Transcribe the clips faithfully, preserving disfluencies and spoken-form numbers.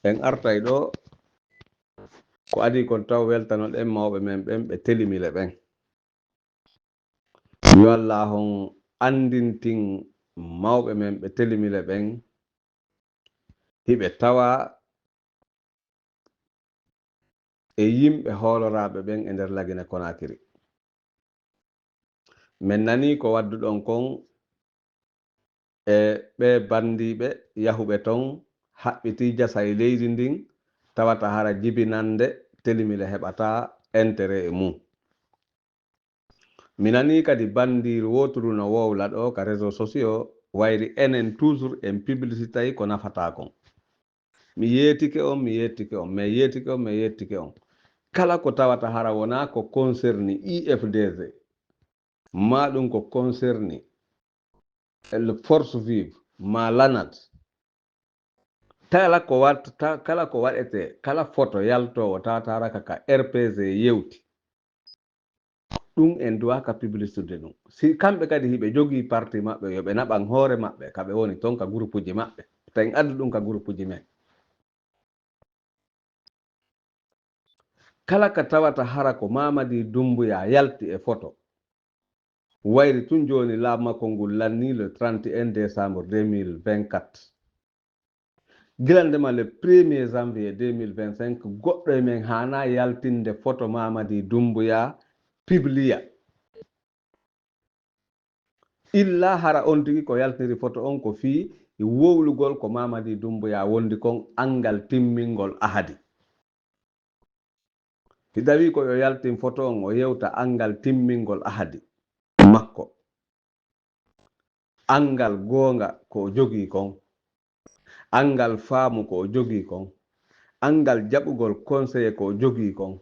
En artay ɗo ko adii kon taw weltanoɗen mawɓe men ɓen ɓe telimile ɓen. Yo Allaahu on anndintin mawɓe men ɓe telimile ɓen hiɓe tawa e yimɓe hooloraaɓe ɓen e nder Lagine Konaakiri. Men nanii ko wadduɗon kon e ɓee banndiiɓe yahuɓe ton haɓɓitii jasa e leydi ndin, tawata hara jibinannde telimile heɓataa intérêt e mum. Mi nanii kadi banndiiru wooturu no wowla ɗo ka réseaux sociaux, wayri enen toujours en publicitay ko nafataa kon. Mi yeetike on, mi yeetike on, mi yeetike on, mi yeetike on. Kala ko tawata hara wonaa ko concerni I F D G, maa ɗum ko concerni le Force Vive, maa lanat. Kala ko watta, kala ko waɗetee, kala photo yaltoowo tawata hara ka R P G yewti. Ɗum en duwaaka publicité ɗum. Si kamɓe kadi hiɓe jogii parti maɓɓe, yo ɓe naɓan hoore maɓɓe, ka ɓe woni ton ka groupe uji maɓɓe. Tawi en addu ɗum ka groupe uji men. Kala ka tawata hara ko Mamadi Doumbouya yalti e photo. Wayri tun jooni laamu makko ngun lannii le trente et un décembre deux mille vingt-quatre. Gila ndema le premier janvier deux mille vingt-cinq, goɗɗo e men haanaa yaltinde photo Mamadi Doumbouya publia. Illa hara on tigi ko yaltiri photo on ko fii wowlugol ko Mamadi Doumbouya wondi kon anngal timmingol ahadi. Si tawii ko yo yaltin photo on, o yewta anngal timmingol ahadi makko. Anngal goonga ko o jogii kon. Anngal faamu ko o jogii kon. Anngal jaɓugol conseiller ko o jogii kon.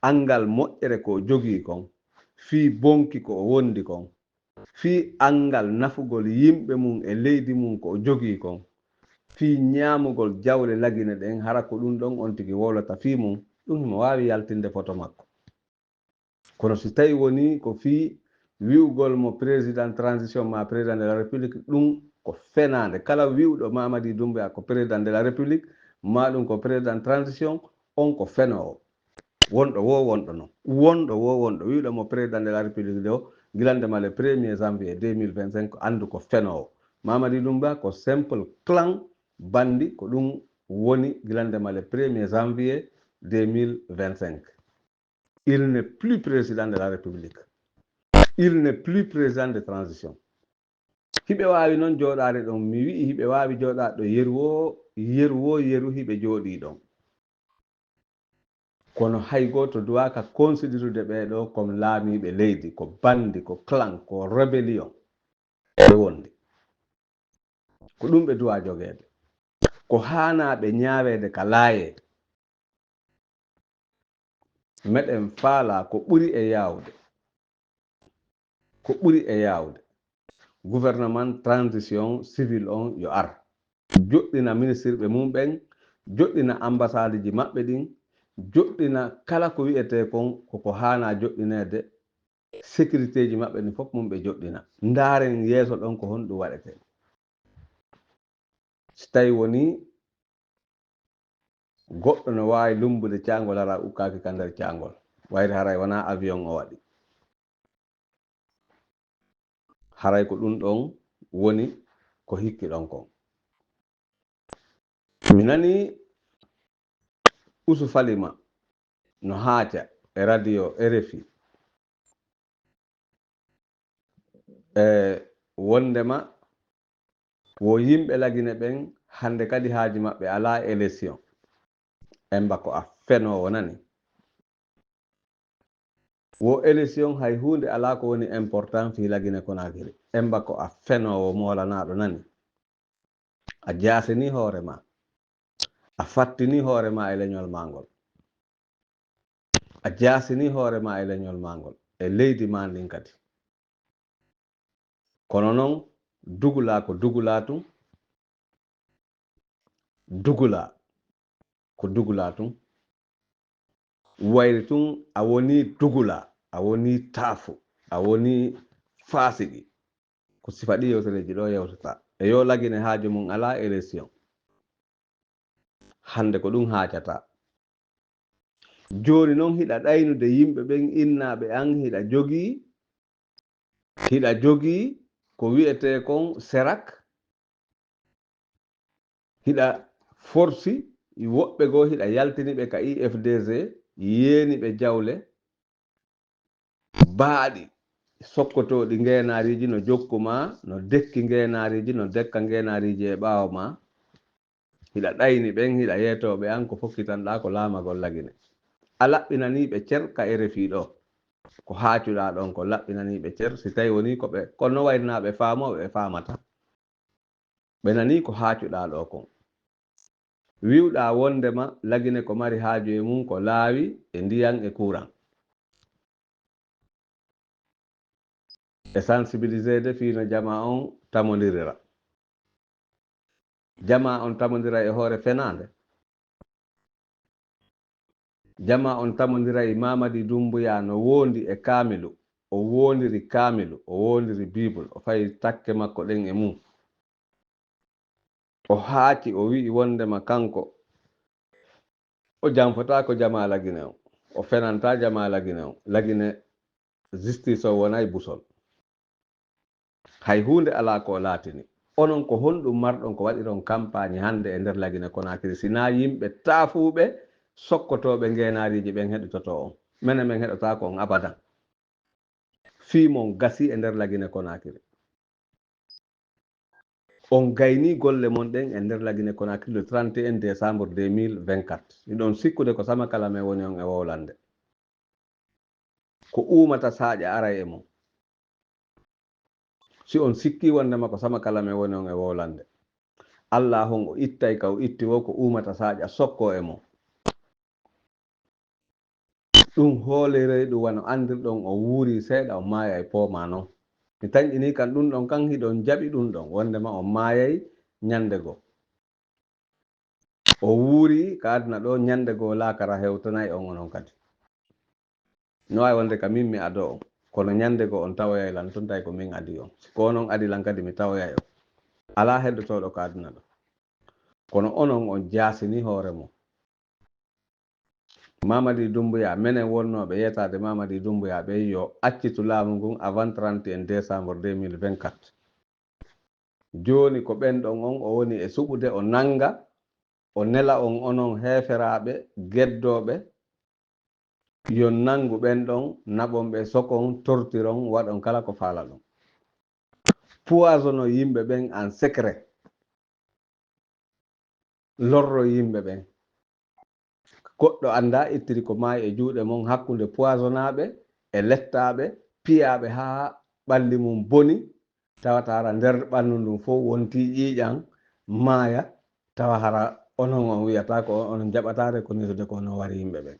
Anngal moƴƴere ko o jogii kon. Fii bonki ko o wondi kon. Fii anngal nafugol yimɓe mum e leydi mum ko o jogii kon. Fii ñaamugol jawle Lagine ɗen, hara ko ɗum ɗon on tigi wowlata fii mum, ɗum himo waawi yaltinde photo makko. Kono si tawi woni ko fii wi'ugol mo président transition maa président de la république, ɗum ko fenaande. Kala wi'uɗo Mamadi Doumbouya ko président de la république, maa ɗum ko président transition, on ko fenoowo. Wonɗo wo wonɗo non. Wonɗo wo wonɗo wi'uɗo mo président de la république ɗo, gila ndema le premier janvier deux mille vingt-cinq, anndu ko fenoowo. Mamadi Doumbouya ko simple clan bandi, ko ɗum woni gila ndema le premier janvier deux mille vingt-cinq. Il n'est plus président de la République. Il n'est plus président de transition. Hiɓe waawi noon jooɗaade ɗon. Mi wi'i hiɓe waawi jooɗaade ɗo yeru woo, yeru woo, yeru hiɓe jooɗii ɗon. Kono hay gooto duwaaka considérude ɓee ɗoo comme laamiiɓe leydi, ko bandi, ko clan, ko rébellion ɓe wondi. Ko ɗum ɓe duwaa jogeede. Ko haanaa ɓe ñaaweede ka laayee. Meɗen faalaa ko ɓuri e yaawde. Ko ɓuri e yaawde. Gouvernement transition civil on yo ar. Joɗɗina ministirɓe mum ɓen, joɗɗina ambasadeji maɓɓe ɗin, joɗɗina kala ko wi'etee kon ko ko haanaa joɗɗineede, sécurité ji maɓɓe ɗin fof mum ɓe joɗɗina. Ndaaren yeeso ɗon ko honɗum waɗetee. Si tawi woni goɗɗo no waawi lumbude caangol, hara ukkaaki ka nder caangol. Wayri haray wonaa avion o waɗi. Haray ko ɗum ɗon woni ko hikki ɗon kon. Mi nanii Usu Falima no haaca e radio R F I, e wondema wo yimɓe Lagine ɓen hannde kadi haaju maɓɓe alaa élection. Emba ko a fenoowo nani. Wo élection hay huunde alaa ko woni important fii Lagine Konakiri. Emba ko a fenoowo moolanaaɗo nani. A jaasini hoore ma. A fattini hoore ma e leñol ma ngol. A jaasini hoore ma e leñol ma ngol, e leydi ma ndin kadi. Kono non, dugulaa ko dugulaa tun. Dugulaa ko dugulaa tun. Wayri tun a wonii dugulaa, a wonii taafu, a wonii faasiqi. Ko sifa ɗi yewtereeji ɗo yewtata. E yo Lagine haaju mum alaa élection. Hannde ko ɗum haajata. Jooni noon hiɗa ɗaynude yimɓe ɓen, innaaɓe an, hiɗa jogii, hiɗa jogii ko wi'etee kon serak, hiɗa forsi woɓɓe goo, hiɗa yaltini ɓe ka I F D G, yeeni ɓe jawle, baaɗi, sokkotooɗi ngeenaariiji no jokku maa, no dekki ngeenaariiji, no dekka ngeenaariiji e ɓaawo maa. Hiɗa ɗayni ɓen, hiɗa yeetoo ɓe an ko fokkitanɗaa ko laamagol Lagine. A laɓɓinanii ɓe cer ka R F I ɗoo. Ko haacuɗaa ɗon ko laɓɓinanii ɓe cer, si tawi wonii ko ɓe, kono no wayrnaa ɓe faamoo, ɓe faamata. Ɓe nanii ko haacuɗaa ɗoo kon. Wi'uɗaa wonndema Lagine ko mari haaju e mum ko laawi e ndiyan e kuuran. E sensibiliseede fii no jamaa on tamondirira. Jamaa on tamondira e hoore fenaande. Jamaa on tamondira e Mamadi Dumbuya no woondi e kaamilu. O woondiri kaamilu, o woondiri Bible, o fayi takke makko ɗen e mum. O haaci, o wi'i wonndema kanko, o janfotaako jamaa Lagine on. O fenantaa jamaa Lagine on. Lagine, justice o wonay busol. Hay huunde alaa ko o laatini. Onon ko honɗum marɗon ko waɗiron kampaañi hannde e nder Lagine Konakiri? Si naa yimɓe taafuuɓe, sokkotooɓe ngeenaariiji ɓen heɗototoo on. Menen men heɗotaako on abadan. Fii mon gasii e nder Lagine Konakiri. On gaynii golle mon ɗen e nder Lagine Konakiri le trente et un décembre deux mille vingt-quatre. Hiɗon sikkude ko Sama Kala men woni on e wowlande. Ko uumata saaƴa aray e mon. Si on sikkii wonndema ko Sama Kala men woni on e wowlande, Alla on o ittay ka o itti woo ko uumata saaƴa sokkoo e mon. Ɗum hoolirey ɗum wano anndirɗon o wuurii seeɗa, o maayay poomaa non. Mi tanƴinii kan ɗum ɗon kan, hiɗon jaɓi ɗum ɗon, wonndema o maayay ñannde goo. O wuurii ka aduna ɗoo, ñannde goo laakara hewtanay on onon kadi. No waawi wonde ka min mi adoo on, kono ñannde goo on tawoyay lan tun, tawi ko min adii on. Si ko onon adii lan kadi, mi tawoyay on. Alaa heddotooɗo ka aduna ɗoo. Kono onon on jaasini hoore mon. Mamadi Dumbuya, menen wonnooɓe yeetaade Mamadi Dumbuya ɓe yo accitu laamu ngun avant trente et un décembre deux mille vingt-quatre. Jooni ko ɓen ɗon on o woni e suɓude, o nannga, o nela on onon heeferaaɓe, geddooɓe, yo nanngu ɓen ɗon, naɓon ɓe, sokon, tortiron, waɗon kala ko faalaɗon. Poisono yimɓe ɓen en secret. Lorro yimɓe ɓen. Goɗɗo anndaa ittiri ko maayi e juuɗe mon hakkunde poisonaaɓe e lettaaɓe, piyaaɓe haa ɓalli mum boni, tawata hara nder ɓanndu ndun fof wontii ƴiiƴan, maaya, tawa hara onon on wi'ata ko on, onon jaɓataare ko nisude ko onon wari yimɓe ɓen.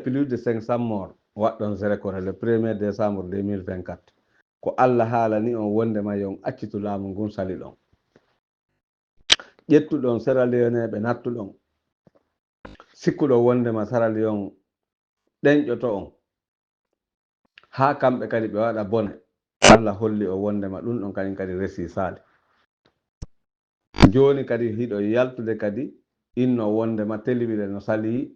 Plus de cinq cents morts waɗɗon Sérékore le premier décembre deux mille vingt-quatre. Ko Alla haalani on wondema yo on accitu laamu ngun saliɗon. Ƴettuɗon Sierra Leoneɓe nattuɗon. Sikkuɗon wondema Sierra Leone ɗenƴoto on. Haa kamɓe kadi ɓe waɗa bone. Alla holli on wondema ɗun ɗon kañun kadi resii saali. Jooni kadi hiɗo yaltude kadi inno wondema Telibile no salii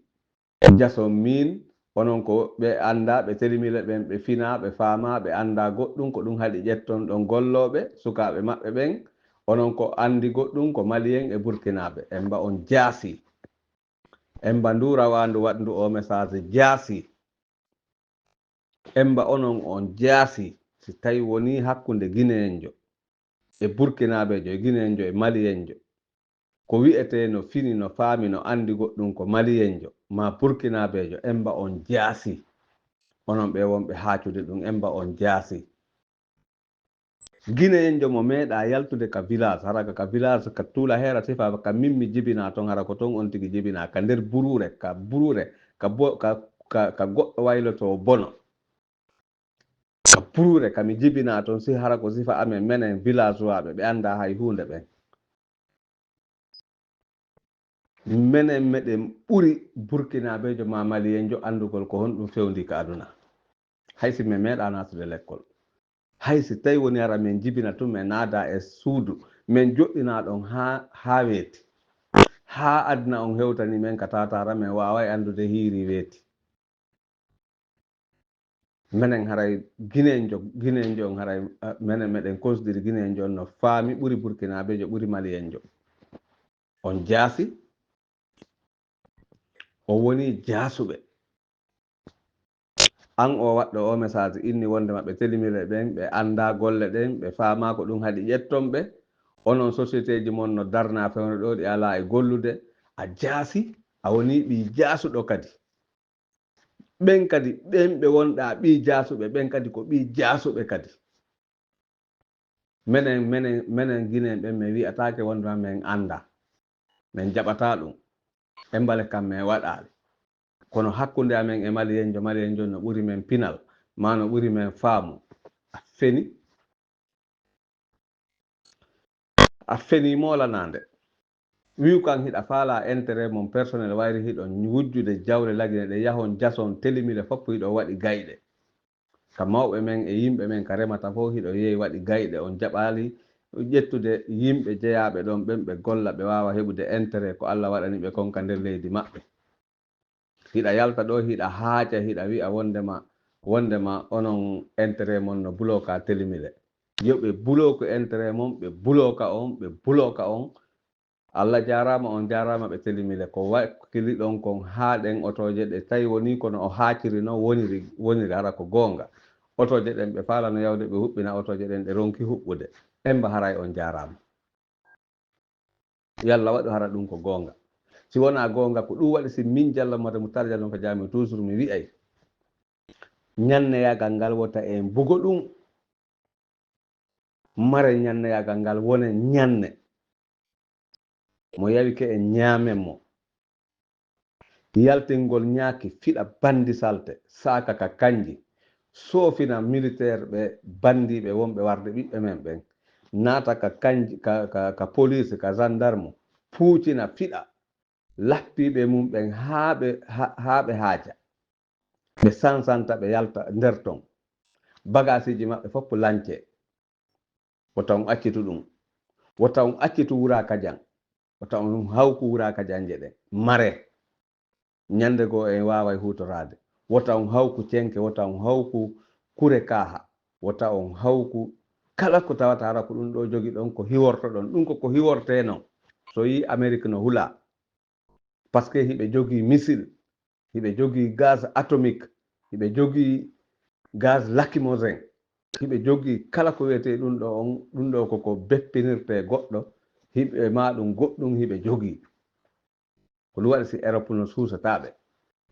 Jason min, onon ko ɓe anndaa, ɓe Telibile ɓen, ɓe finaa, ɓe faamaa, ɓe anndaa goɗɗun, ko ɗun haɗi ƴetton ɗon gollooɓe, sukaaɓe maɓɓe ɓen, onon ko anndi goɗɗun ko Maliyen e Burkinaaɓe. Emba on jaasi. Emba ndu rawaandu waɗndu o message jaasi. Emba onon on jaasi, si tawi wonii hakkunde Gineyenjo e Burkinaabeejo e Gineyenjo e Maliyenjo. Ko wi'etee no fini, no faami, no anndi goɗɗun ko Maliyenjo maa Burkinaabeejo, emba on jaasi. Onon ɓe wonɓe haacude ɗun, emba on jaasi. Gineyenjo mo meeɗaa yaltude ka village, hara ka, ka village, ka Tuula Heera Sifa, ka min mi jibinaa ton, hara ko ton on tigi jibinaa, ka nder buruure, ka buruure, ka bo-, ka, ka, ka goɗɗo waylotoo bono. Ka buruure, ka mi jibinaa ton, si hara ko sifa amen, menen villageoisɓe, ɓe anndaa hay huunde ɓen. Menen meɗen ɓuri Burkinaabeejo maa Maliyenjo anndugol ko honɗun fewndi ka aduna. Hay si men meeɗaa naatude lekkol. Hay si tawi woni hara men jibina tun, men naada e suudu, men joɗɗinaa ɗon haa, haa weeti. haa aduna on hewtani men ka taataara, men waaway anndude hiiri weeti. Menen haray Ginenjo, Ginenjo on haray, eh, menen meɗen considérer Ginenjo on no faami ɓuri Burkinaabejo, ɓuri Maliyenjo. On jaasi, o woni jaasuɓe. An o waɗɗo o message inni wonde maɓɓe telimile ɓen, ɓe anndaa golle ɗen, ɓe faamaa ko ɗum haɗi ƴetton ɓe. Onon société ji mon no darnaa fewndo ɗo, ɗi alaa e gollude. A jaasi, a woni ɓii jaasuɗo kadi. Ɓen kadi, ɓen ɓe wonɗaa ɓii jaasuɓe, ɓen kadi ko ɓii jaasuɓe kadi. Menen, menen, menen Ginen ɓen, min wi'ataake wonde ma min anndaa. Min jaɓataa ɗum. E mbale kam min waɗaali. Kono hakkunde amen e Maliyenjo, Maliyenjo no ɓuri men pinal, maa no ɓuri men faamu. A feni. A feni moolanaande. Wi'u kan hiɗa faalaa intérêt mon personnel, wayri hiɗon wujjude jawle lagine ɗe yahon jason telimile fof hiɗo waɗi gayɗe. Ka mawɓe men e yimɓe men ka remata fof hiɗo yehi waɗi gayɗe, on jaɓaali ƴettude yimɓe jeyaaɓe ɗon ɓen ɓe golla ɓe waawa heɓude intérêt ko Alla waɗani ɓe kon ka nder leydi maɓɓe. Hiɗa yalta ɗo hiɗa haaca hiɗa wi'a wondema, wondema onon intérêt mon no bloka telimile. Yo ɓe bloke intérêt mon, ɓe bloka on, ɓe bloka on. Alla jaaraama, on jaaraama ɓe telimile. Ko wakkili ɗon kon haa ɗen otooje ɗe tawi woni kono o haaciri non woniri, woniri hara ko goonga. Otooje ɗen ɓe faalano yawde ɓe huɓɓina otooje ɗen ɗe ronki huɓɓude. Emba haray on jaaraama. Yalla waɗu hara ɗum ko goonga. Si wonaa goonga ko ɗum waɗi si min Jallo Mata Muttar Jallo ka jaami toujours mi wi'ay. Ñanneyagal ngal wota en bugo ɗum. Mare ñanneyagal ngal wone ñanne. Mo yawike en ñaamen mo. Yaltingol ñaaki fiɗa bandi salte, saaka ka kanji, soofina militaire ɓe bandiiɓe wonɓe warde ɓiɓɓe men ɓen, naata ka kanji, ka, ka, ka police, ka gendarme, puucina fiɗa lappiiɓe mum ɓen haa ɓe, ha-, haa ɓe haaja. Ɓe sansanta, ɓe yalta nder ton. Bagaasiiji maɓɓe fof lance. Wota on accitu ɗum. Wota on accitu Wura Kajan. Wota on hawku Wura Kajanje ɗen. Mare. Ñande goo en waaway huutoraade. Wota on hawku Cenke, wota on hawku Kure Kaaha. Wota on hawku kala ko tawata hara ko ɗum ɗo jogi ɗon ko hiworto ɗon. Ɗum ko ko hiwortee non. So yi Amerik no hula. Parce que hiɓe jogii missile, hiɓe jogii gaz atomique, hiɓe jogii gaz lacrymogène, hiɓe jogii kala ko wiyetee ɗum ɗo on, ɗum ɗo ko ko beppinirtee goɗɗo, hiɓe maa ɗum goɗɗum hiɓe jogii. Ko ɗum waɗi si Europe no suusataa ɓe.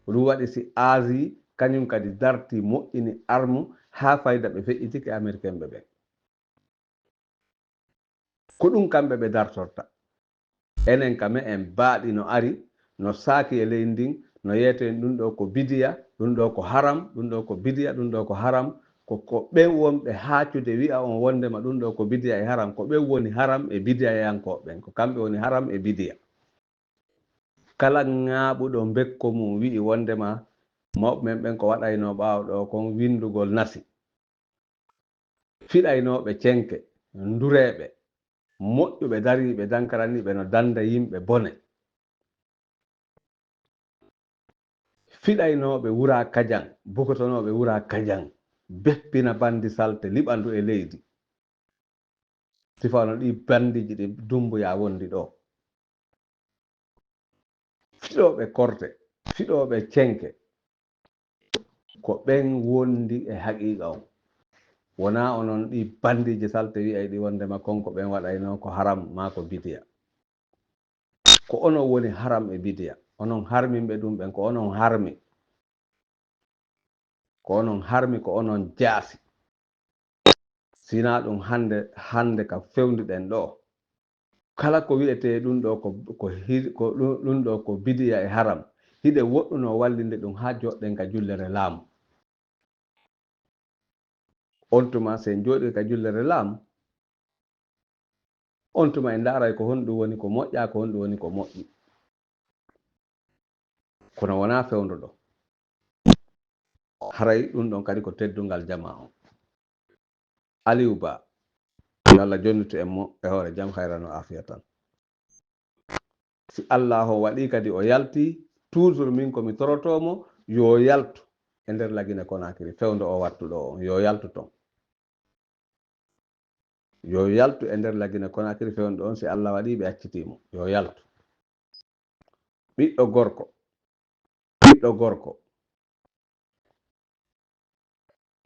Ko ɗum waɗi si Asie kañum kadi dartii moƴƴini armu haa fayda ɓe feƴƴitike Americain ɓe ɓen. Ko ɗum kamɓe ɓe dartorta. Enen ka me'en baaɗi no ari, no saaki e leydi ndin, no yeeten ɗum ɗo ko bidiya, ɗum ɗo ko haram, ɗum ɗo ko bidiya, ɗum ɗo ko haram. Ko, ko ɓen wonɓe haacude wi'a on wondema ɗum ɗo ko bidiya e haram, ko ɓen woni haram e bidiyayankooɓe ɓen, ko kamɓe woni haram e bidiya. Kala ŋaaɓuɗo mbekko mum wi'i wondema mawɓe men ɓen ko waɗaynoo ɓaawo ɗo kon winndugol nasi. Fiɗaynooɓe cenke, ndureeɓe, moƴƴuɓe dariiɓe dankaraniiɓe no dannda yimɓe bone. Fiɗaynooɓe Wura Kajan, bugotonooɓe Wura Kajan, beppina banndi salte liɓandu e leydi. Sifano ɗi banndiiji ɗi Dummbuya wondi ɗo. Fiɗooɓe korte, fiɗooɓe cenke, ko ɓen wondi e haqiiqa on. Wonaa onon ɗi banndiiji salte wi'ay ɗi wondema kon ko ɓen waɗaynoo ko haram maa ko bidiya. Ko onon woni haram e bidiya. Onon harminɓe ɗum ɓen, ko onon harmi. Ko onon harmi, ko onon jaasi. Sinaa ɗum hannde, hannde ka fewndi ɗen ɗo. Kala ko wi'etee ɗum ɗo ko, ko hi-, ko ɗum, ɗum ɗo ko bidiya e haram. Hiɗe woɗɗunoo wallinde ɗum haa joɗɗen ka jullere laamu. On tuma si en jooɗii ka jullere laamu, on tuma en ndaaray ko honɗum woni ko moƴƴa, ko honɗum woni ko moƴƴi. Kono wonaa fewndo ɗo. Haray ɗum ɗon kadi ko teddungal jamaa on. Aliou Ba, yo Allah jonnitu en mo e hoore jam, hayrano afiya tan. Si Allaahu waɗii kadi o yaltii, toujours min ko mi torotoo mo, yo yaltu e nder Lagine Konaakiri, fewndo o wattuɗo on, yo yaltu ton. Yo yaltu e nder Lagine Konaakiri, fewndo on, si Allah waɗii ɓe accitii mo, yo yaltu. Ɓiɗɗo gorko, ɓiɗɗo gorko,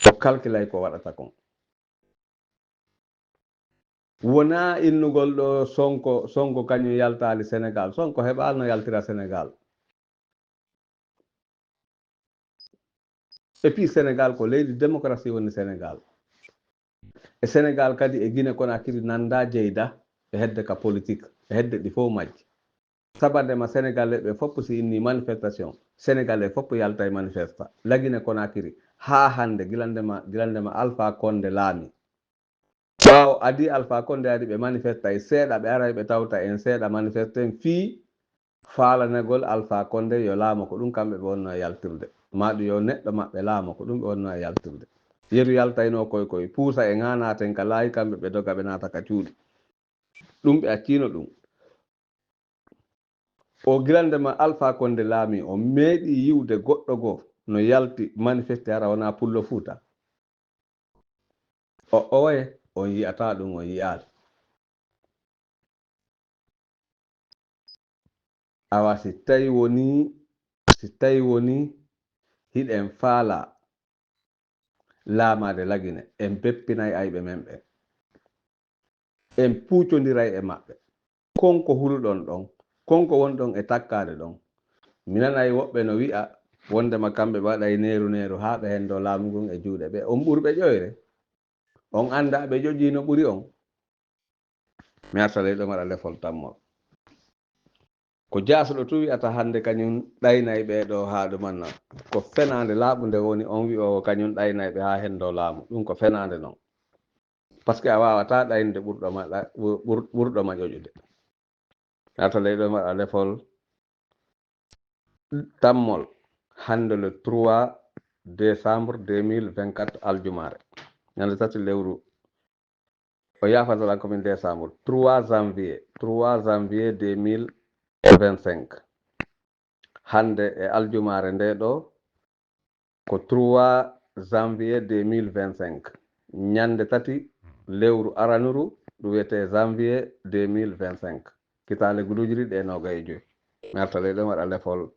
o kalkilay ko waɗata kon. Wonaa innugol ɗo Sonko, Sonko kañum yaltaali Senegaal. Sonko heɓaali no yaltira Senegaal. Et puis Senegaal ko leydi démocratie woni Senegaal. E Senegaal kadi e Guinée Conakry nanndaa jeyda e hedde ka politique, e hedde ɗi fof majji. Sabande ma Senegalais ɓe fof si inni manifestation, Senegalais fof yalta e manifesta. La Guinée Conakry, haa hannde, gilande ma, gilande ma Alpha Condé laami. Ɓaawo adii Alpha Condé ari ɓe manifesta e seeɗa, ɓe aray ɓe tawta en seeɗa manifeste en fii faalanagol Alpha Condé yo laamo ko ɗum kamɓe ɓe wonno e yaltirde. Maa ɗum yo neɗɗo maɓɓe laamo ko ɗum ɓe wonno e yaltirde. Yeru yaltaynoo koy koy puusa e ŋaanaaten ka laayi kamɓe ɓe doga ɓe naata ka cuuɗi. Ɗum ɓe acciino ɗum. O gilande ma Alpha Condé laami o meeɗi yiwde goɗɗo goo no yalti manifeste hara wonaa pullo Fuuta. O oye on yi'ataa ɗum on yi'aali. Awa si tawi woni si tawi woni hiɗen faala laamaade Lagine en beppinay ayɓe men ɓen. En puucondiray e maɓɓe. Kon ko huluɗon ɗon, kon ko wonɗon e takkaade ɗon. Mi nanay woɓɓe no wi'a wondema kamɓe ɓe waɗay neeru neeru haa ɓe hendoo laamu ngun e juuɗe ɓe. On ɓurɓe ƴoyre. On anndaa ɓe ƴoƴii no ɓuri on. Mi arta ley ɗo mi waɗa lefol tammol. Ko jaasuɗo tun wi'ata hannde kañum ɗaynay ɓee ɗoo haa ɗumanna. Ko fenaande laaɓunde woni on wi'oowo kañum ɗaynay ɓe haa hendoo laamu. Ɗum ko fenaande non. Parce que a waawataa ɗaynude ɓurɗo ma ɗa- ɓur- ɓur- ɓurɗo ma ƴoƴude. Arta ley ɗo mi waɗa lefol tammol hannde le trois décembre deux mille vingt-quatre aljumaare. Ñande tati lewru o yaafataa lan ko min décembre trois janvier trois janvier deux mille vingt-cinq. Hannde e aljumaare nde ɗo ko trois janvier deux mille vingt-cinq. Ñande tati lewru aranuru ɗum wiyetee janvier deux mille vingt-cinq. Kitaale gudujiri ɗe noogay e joy. Mi arta ley ɗo mi waɗa lefol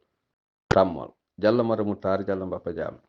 tammol. Jallo Mata Muttaari, Jallo Mbappa Jaam.